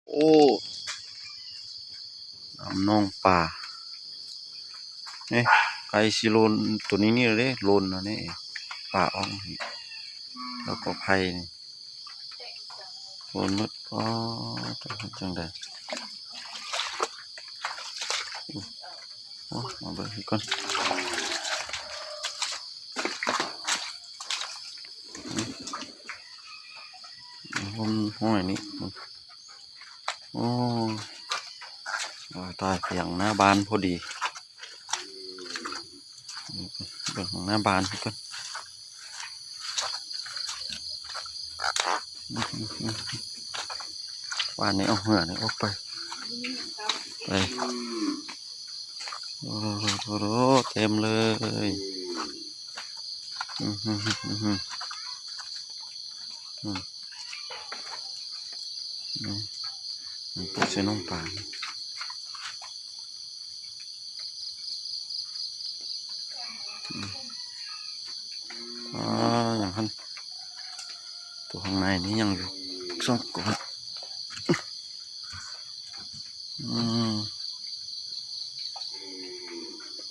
ໂອ້ ນ້ຳໜອງປາ ເອີ ໃກ້ຊິລົ້ນ ໂຕນີ້ນີ້ເດ້ ລົ້ນແລ້ວນີ້ ປາອອກ ແລ້ວກໍໄຜ່ນີ້ ໂອ້ ໝົດ ອໍ ເຮັດຈັ່ງໃດ ໂອ້ ມາເບິ່ງອີກກ່ອນ ຫ້ອຍນີ້ ໂອ້ ຕາຍ ໄປຫາງໜ້າບ້ານພໍດີ. ເບິ່ງຂອງໜ້າບ້ານກ່ອນ ວານນີ້ເອົາເຫື່ອນີ້ອອກໄປ ໄປ ໂອ້ໂຫ ເຕັມເລີຍ ອື ອື ອື ອື ອື ອື ອື ປົກໃສ່ໜອງປາ ອື ອາ ຍັງຫັ້ນ ໂຕຂ້າງໃນນີ້ຍັງຢູ່ສອງກອນ ອື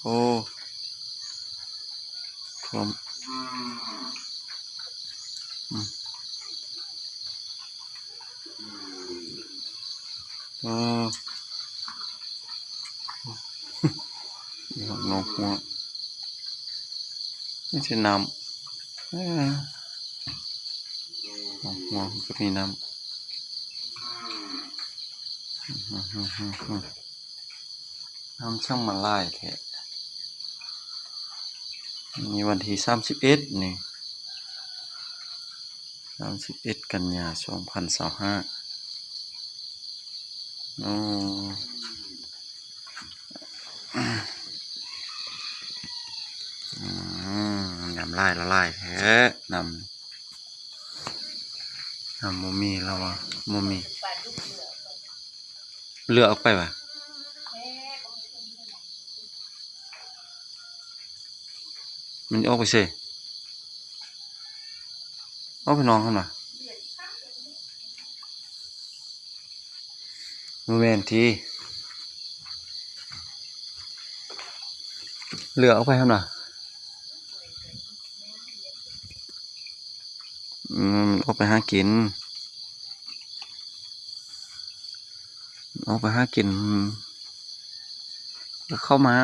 ໂອ້ ຖ້ວມ ອື ເອີ ນ້ອງຫົວ ມີແຕ່ນ້ຳ ເອີ ນ້ອງຫົວກໍມີນ້ຳ ນ້ຳຊ່າງມາຫຼາຍແທ້ ນີ້ວັນທີສາມສິບເອັດນີ້ ສາມສິບເອັດ ກັນຍາ ສອງພັນຊາວຫ້າ ໂອ້ ອືມ ນ້ຳຫຼາຍລະຫຼາຍແທ້ ນ້ຳ ນ້ຳບໍ່ມີ ລາວວ່າບໍ່ມີ ເຫຼືອອອກໄປຫວາ? ມັນອອກໄປໃສ? ອອກໄປໜອງຫັ້ນຫວາ? ບໍ່ແມ່ນຕິ ເຫຼືອອອກໄປຫັ້ນຫວາ? ອືມ ອອກໄປຫາກິນ ອອກໄປຫາກິນ ກໍເຂົ້າມາ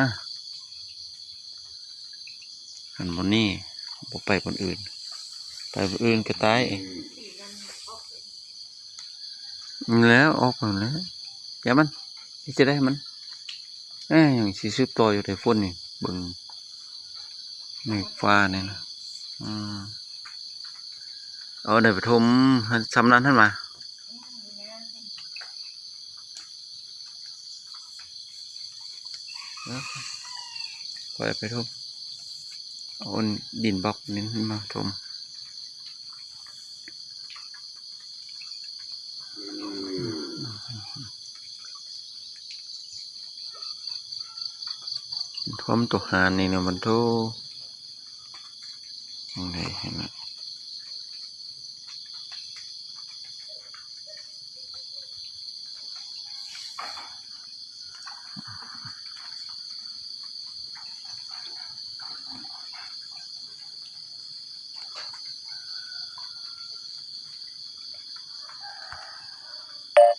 ອັນບ່ອນນີ້ ບໍ່ໄປບ່ອນອື່ນ ໄປບ່ອນອື່ນກໍຕາຍ ແລ້ວ ອອກໄປແລ້ວ ຢ່າມັນ ເຮັດຈັ່ງໃດມັນ ເອີ ຍັງຊິສືບຕໍ່ຢູ່ເດ້ ຝົນນີ້ ເບິ່ງເມກຟ້ານີ້ນະ ອືມ ເອົາໄດ້ໄປຖົມ ສ່ຳນັ້ນຫັ້ນຫວາ? ຂ້ອຍໄປຖົມ ເອົາດິນບລັອກນີ້ມາຖົມ ຖ້ວມຕົວຫານນີ້ນະ ມັນໂທ ຈັ່ງໃດຫັ້ນນະ.